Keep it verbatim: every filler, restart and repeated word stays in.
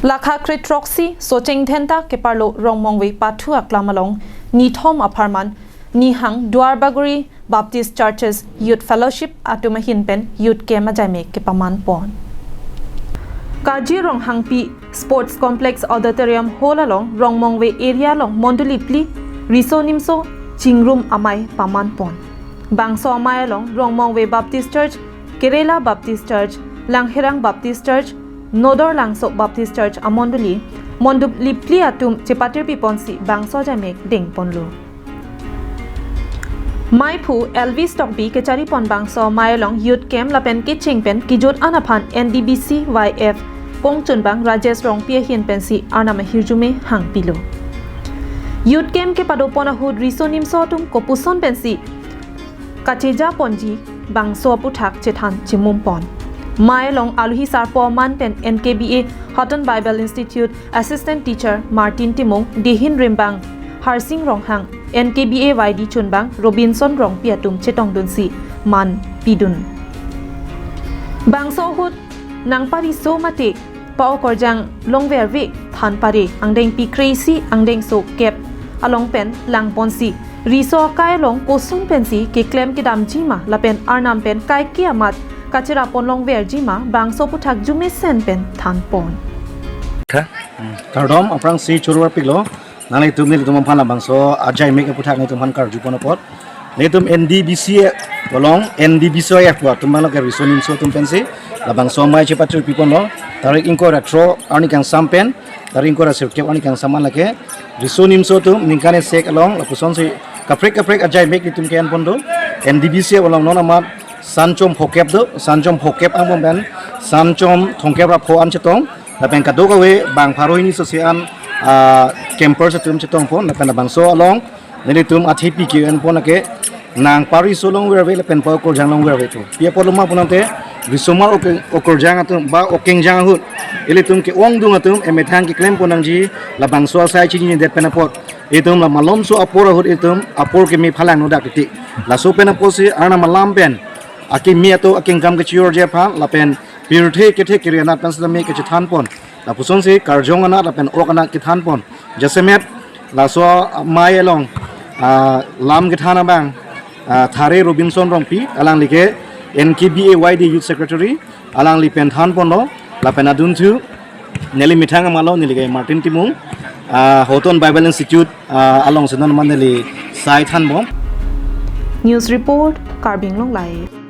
Lakha kre-throksi Socheng Dhenta keparlo Rongmongve Pathu Aklam along nithom apharman Nihang Duarbagori Baptist Churches Youth Fellowship atum ahin pen Youth Camp ajaimek kepaman pon. Kaji Ronghangpi Sports Complex Auditorium Hall along Rongmongve area along mondoli phli riso nimso chingrum amei paman pon. Bangso amei along Rongmongve Baptist Church, Kerala Baptist Church, Langherang Baptist Church, Nodor Langso Baptist Church amondoli mondoli phli atum chepatirpi ponsi bangso ajaimek deng ponlo. Meiphu Elvis Tokbi kechari pon bangso amei along Youth Camp lapen kecheng pen kejut an aphan N D B C Y F kongchunbang Rajesh Rongpi ahin pensi Arnam ahirjume hangpilo. Youth Camp kepado pon ahut riso nimso atum kopuson pensi kacheja ponji bangso aputhak chethan chimum pon. Amei along alohi sarpo aman pen N K B A Houghton Bible Institute Assistant Teacher Martin Timung, Dihin Rimbang, Harsing Ronghang, N K B A Y D chunbang Robinson Rongpi atum chetongdunsi man pidun. Bangso ahut nangpariso mate pa-okorjang longverve than pare angdengpi kre-isi angdengso kep along pen lang ponsi riso akai along koson pensi keklem kedamji ma lapen Arnam pen kaike amat kachera pon longverji ma bangso aputhak arjumesen pen than pon. Kardom, aphrangsi choro arpiklo. Nanglitum nelitum aphan labangso ajaimek aputhak nelitum aphan karju pon apot. Nelitum N D B C along, N D B C Y F pu atum abang lake riso nimso atum pensi labangso amei chepatirpi ponlo. Tarik ingkoi ra throk arni kangsam pen tarik ingkoi ra sirkep arni kangsam an lake riso nimso atum ningkan isek along lapusonsi kaprek kaprek ajaimek nelitum ke-en pon do. N D B C along non amat sanchom phokep do, sanchom phokep angbong pen sanchom thomkep ra pho an chetong. Lapen kadokave bang pharo hini sosi an, ah, campers atum chetong pon, lapen labangso along nelitum athepi ke-en pon lake nangpariso longverve lapen pa-okorjang longverve pu. Pi apotlo ma pulote risomar oke-, okorjang atum ba okengjang ahut ilitum ke-ongdung atum emethang keklem pon nangji labangso asai chinidet pen apot itum la malomso apor ahut itum apor keme phalangno dak titi. Laso pen apotsi Arnam alam pen akimi ato akengkam kechijorji aphan lapen pirthe kethe kere anat pen setame kechethan pon. Lapusonsi karjong anat lapen ok anat kethan pon. Jasemet laso amei along, ah, lam kethan abang, ah, Thare Robinson Rongpi, alangli ke N K B A Y D Youth Secretary, alangli pen than ponlo, lapen adunthu neli methang amalo neli ke Martin Timung, ah, Houghton Bible Institute, ah, alongsi non amat neli sai than bom. News report, Karbi Anglong Live.